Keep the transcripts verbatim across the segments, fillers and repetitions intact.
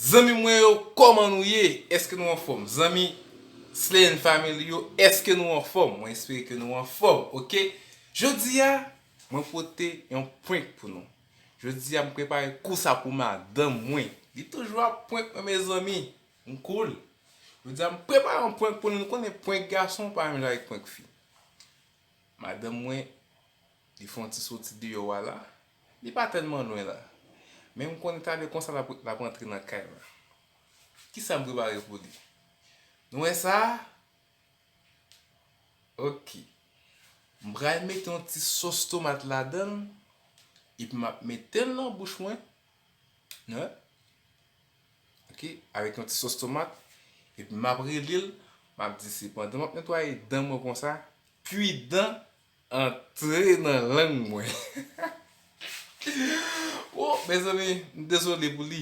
Zanmi mwen yo, kòman nou ye? Èske nou anfòm? Zanmi Slay and Family yo, èske nou anfòm? Mwen espere ke nou anfòm, oke? Jodi a, mwen pote yon prank pou nou. Jodi a, m prepare kou sa pou madanm mwen. Li toujou ap prank mwen, mezanmi. M cool. Jodi a, m prepare yon prank pou li. Nou konnen prank gason pa menm jan avèk prank fi. Madanm mwen, li fè yon ti soti deyò a la. Li pa tèlman lwen la. Men m konnen talè konsa l ap, l ap rantre nan kay la. Kisa m prepare pou li? Nou wè sa? Ok. M pral mete yon ti sòs tomat ladan l, epi m ap mete l nan bouch mwen. Hein? Ok, avèk yon ti sòs tomat. Epi m ap rele l, m ap di se pandan m ap netwaye dan mwen konsa, pwidan antre nan lang mwen. Oh, mezanmi, m dezole pou li.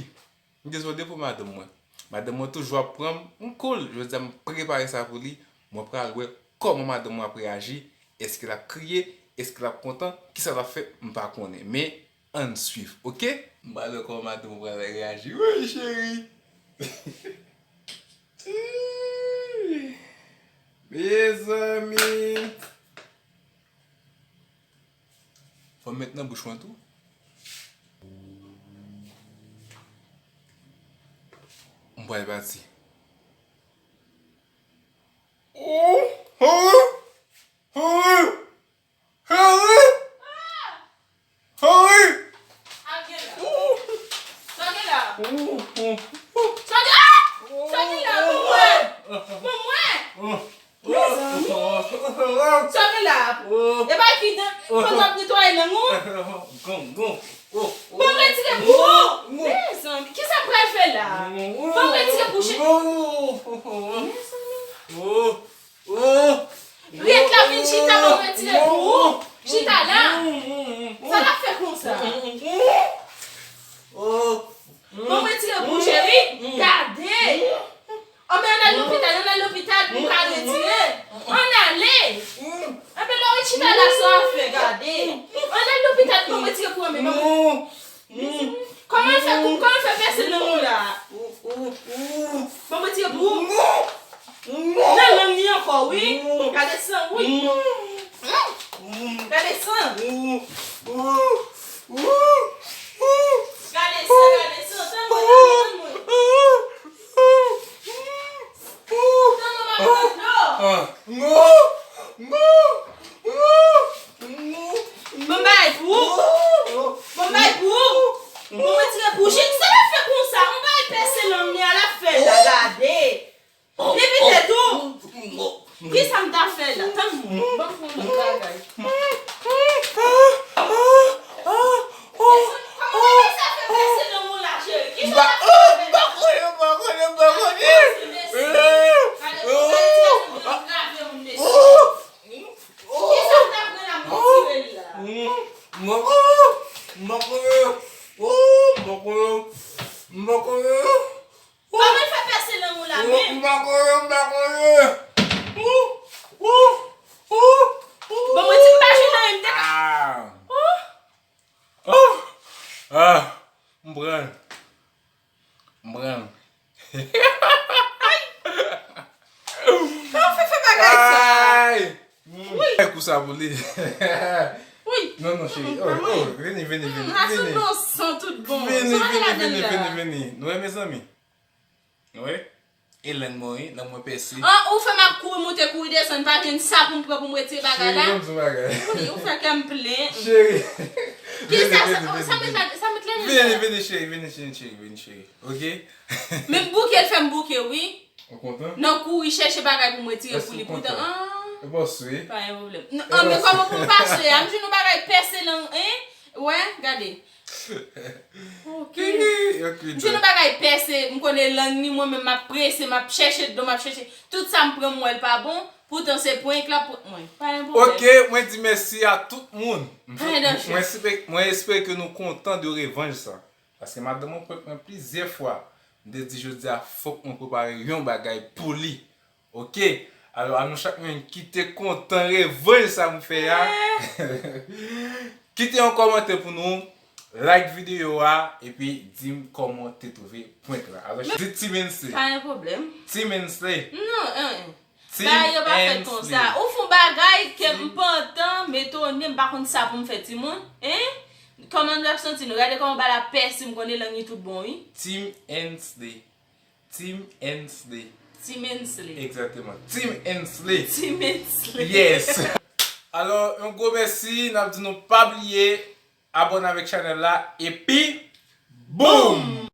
M dezole pou madanm mwen. Madanm mwen toujou ap pran m, m cool. Jodi a, m prepare sa pou li. Mwen pral wè kòman madanm mwen ap reyaji. Èske l ap kriye? Èske l ap kontan? Kisa l ap fè? M pa konnen. Men, ann swiv, oke? M pral wè kòman madanm mwen pral reyaji. Wi, cheri. Mezanmi. Fò m met nan bouch mwen tou. M pral pati. Oh, oh, oh, oh. Sa gen la? Sa gen la? Sa gen la? Sa gen la? Bon mwen! Bon mwen! Mezanmi! Sa gen la? E pa ki dan, pandan w ap netwaye lang ou? Bon, retire pou ou! Mezanmi, kisa m pral fè la? Bon, retire pou chen. Mezanmi! Ret la, vin chita, ban mwen retire pou ou. Chita la. Sa l ap fè konsa? Ban mwen retire pou ou, cheri. Gade. Anben, ann al lopital, ann al lopital pou m ka retire. Ann ale. Anben, lè w ret chita la, sa w ap fè, gade. Ann al lopital pou m retire pou ou, anben, ban mwen. Kòman l fè, kòman l fè pèse nan ou la? Ban mwen tire pou ou. Nan lang li ankò, wi. Gade san, wi. Gade san. Gade san, gade san. Tann mwen, tann mwen, tann mwen. Tann mwen, m ap tann dlo. Ban m bagay pou ou. Ban m bagay pou ou. Ban mwen tire pou ou. Jan sa l ap fè konsa? Yon bagay pèse lang li a l ap fè la, gade. Li pete tou. Kisa m ta fè la? Tann mwen. Ban m fè yon lòt bagay. Kòman bagay sa fè pèse lang ou la, cheri? Kisa w ap fè avè l? M pa konnen, m pa konnen, m pa konnen. Gade, gade, gade, gade, gade, gade, Kisa w t ap pran la pou w tire l la? M pa konnen, m pa konnen. Oh, m pa konnen, m pa konnen. Kòman l fè pèse lang ou la menm? M pa konnen, m pa konnen. Bon, mwen di m pa jwenn anyen, m te ka. Ah. Oh. Ah. Ah. M pran l. M pran l. Kòman w fè fè bagay sa? Ay! Wi. Fè kou sa pou li. Wi. Non, non, cheri. Oh, oh, vini, vini, vini. Vini. Vini, vini, vini, vini, vini. Nou wè, mezanmi? Nou wè? E lang mwen, wi, lang mwen pèse. An, ou fè m ap kouri moute, kouri desann, pa jwenn sa pou m pran pou m retire bagay la. Cheri, ban m di yon bagay. Wi, ou fè kè m plen. Cheri. Kisa sa, sa met la, sa met la. Vini, vini, cheri, vini, cheri, cheri, vini, cheri. Ok? Men m bouke, l fè m bouke, wi. Ou kontan? Nan kouri chèche bagay pou m retire pou li, poutan, an. E pa swe? Pa gen pwoblèm. An, men kòman pou m pa swe a? M jwenn yon bagay pèse lang, en? Wè, gade. Ok. M jwenn yon bagay pèse, m konnen lang ni, mwen menm m ap prese, m ap chèche dlo, m ap chèche. Tout sa m pran, m wè l pa bon, poutan se prank la prank mwen. Pa gen pwoblèm. Ok, mwen di mèsi a tout moun. Pa gen danje. Mwen espere, mwen espere ke nou kontan de revanj sa. Paske madanm mwen prank mwen plizyè fwa. M te di jodi a, fòk mwen prepare yon bagay pou li. Ok? Alò, ann nou chak menm kite kontan revanj sa m fè a. Kite yon kòmantè pou nou. Like videyo a, epi di m kòman w te twouve prank la. Alò, di Team Ensley. Pa gen pwoblèm. Team Ensley. Non, en. Team Bagay yo pa fèt konsa. Ou fon bagay ke m pantan, m etone, m pa konn sa pou m fè timoun. Hein? Kòman nou ap santi nou? Gade kòman bagay la pèse, m konnen lang li tout bon, wi. Team Ensley. Team Ensley. Team Ensley. Exactement. Team Ensley. Team Ensley. Yes. Alò, yon gwo mèsi. N ap di nou pa bliye abòne avèk chanèl la. Epi, boom!